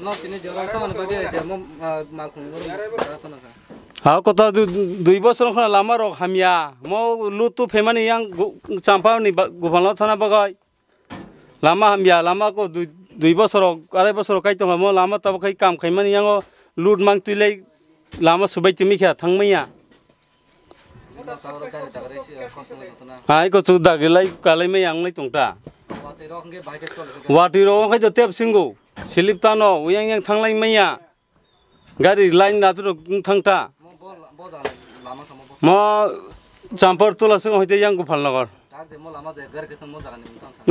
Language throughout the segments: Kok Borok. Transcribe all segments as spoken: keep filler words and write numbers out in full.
No, tini jora tamo ni bagwi je mo, ah, malkhung no rwng da phano kha. Ha, kota du-, dui bosor wngkha lama rok hamya. Mo lutu phaimani yang gu-, champa ni ba-, guphalno thana bagwi. Lama hamya, lama ko dui, dui bosor rok, arai bosor rok kai tongo. Mo lama tabo khai kam khaimani yango lut mang twi lai lama subai timi kha thangmaya. Hai ko chu dagi lai kalai mai ang lai tongta. Watwi rok wngkhe to tep singo. Slip tano, uyang yang thanglai maya. Gari line natu rok thangta. Mo champar tula sung hoite yang Gopal Nagar.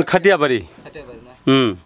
Khatiabari. Hmm.